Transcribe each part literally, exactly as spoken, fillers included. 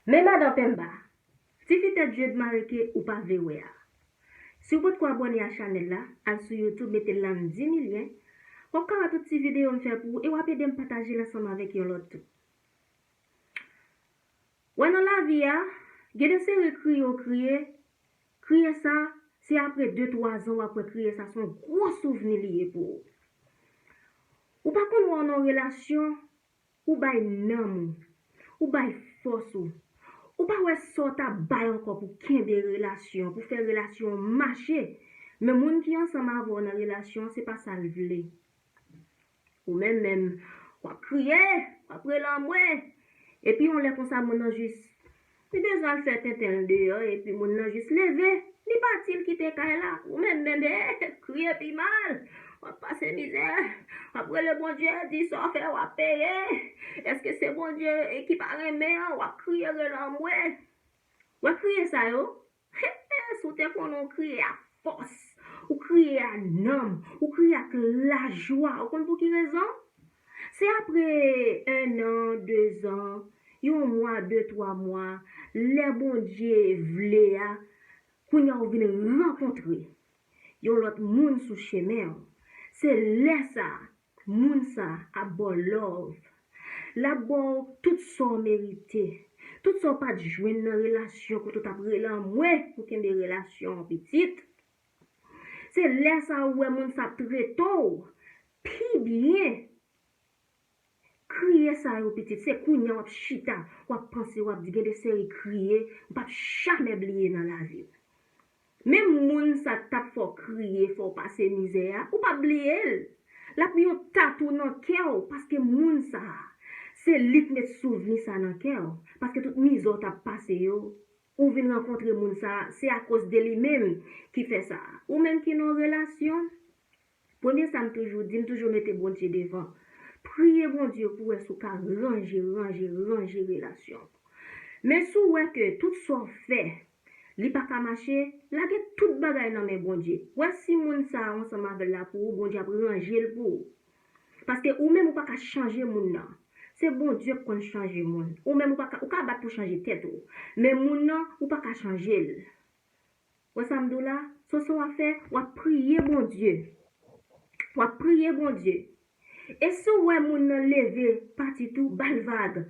Men madan Pemba, ti fi tèt je dmareke ou pa vle wè a. Si w potko abòne a chanèl la, al sou YouTube mete Landy Milien, w ap ka wè tout ti videyo m fè pou ou e w ap ede m pataje l ansanm avèk yon lòt tou. Wè nan lavi a, gen de seri kriye w kriye, kriye sa, se apre de twa zan w ap wè kriye sa se yon gwo souvni li ye pou ou. Ou pa konn wè w nan yon relasyon, ou bay nanm ou, ou bay fòs ou. Ou pa wè sa w ta bay ankò pou kenbe relasyon, pou fè relasyon an mache. Men moun ki ansanm avè w nan relasyon an, se pa sa l vle. Ou menm menm, w ap kriye, w ap rele anmwe. Epi yon lè konsa moun nan jis li bezwen al fè tenten l deyò, epi moun nan jis leve, li pati, l kite kay la. Ou menm menm, eh, kriye pi mal. W ap pase mizè. W ap rele Bondye, di sa w fè, w ap peye. Èske se Bondye ki pa renmen an? W ap kriye, rele anmwe. W ap kriye sa yo? Si w te konnen w kriye ak fòs, ou kriye ak nanm, ou kriye ak lajwa, ou konn pou ki rezon? Se apre en an, de zan, yon mwa, de, twa mwa, lè Bondye vle a, kounye a ou vin rankontre yon lòt moun sou chemen w. Se lè sa a, moun sa a ap ba w love. L ap ba w tout sa w merite. Tout sa w pa t jwenn nan relasyon kote w t ap rele anmwe pou kenbe relasyon an pitit. Se lè sa a ou wè moun sa ap trete w pi byen. Kriye sa yo pitit, se kounye a w ap chita, w ap panse, w ap di gen de seri kriye m p ap jamè bliye nan lavi m. Menm moun sa k t ap fè w kriye, fè w pase mizè a, ou p ap bliye l. L ap yon tatou nan kè w, paske moun sa a, se li k met souvni sa nan kè w, paske tout mizè w t ap pase yo, ou vin rankontre moun sa a, se akoz de li menm ki fè sa. Ou menm ki nan yon relasyon, premye sa m toujou di, m toujou mete Bondye devan. Priye Bondye pou w wè si w ka ranje, ranje, ranje relasyon. Men si w wè ke tout sa w fè, li pa ka mache, lage tout bagay nan men Bondye. Wè si moun sa a ansanm avè l la pou ou, Bondye ap ranje l pou ou. Paske ou menm ou pa ka chanje moun nan. Se Bondye k konn chanje moun. Ou menm ou pa ka, ou ka bat pou chanje tèt ou. Men moun nan, ou pa ka chanje l. Wè sa m di w la? So sa w ap fè, w ap priye Bondye. W ap priye Bondye. E si w wè moun nan leve pati tou, ba l vag.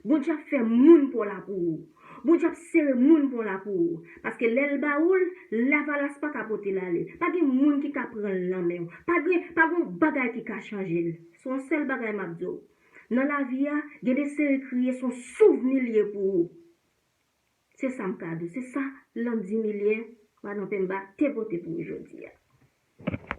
Bondye ap fè moun pa w la pou ou. Bondye ap sere moun pa w la pou ou. Paske lè l ba ou l, lavalas pa ka pote l ale. Pa gen moun ki ka pran l nan men w. Pa gen, pa gen yon bagay ki ka chanje l. Se yon sèl bagay m ap di w. Nan lavi a, gen de seri kriye se yon souvni l ye pou ou. Se sa m ka di w. Se sa Landy Milien, madan Pemba, te pote pou ou jodi a.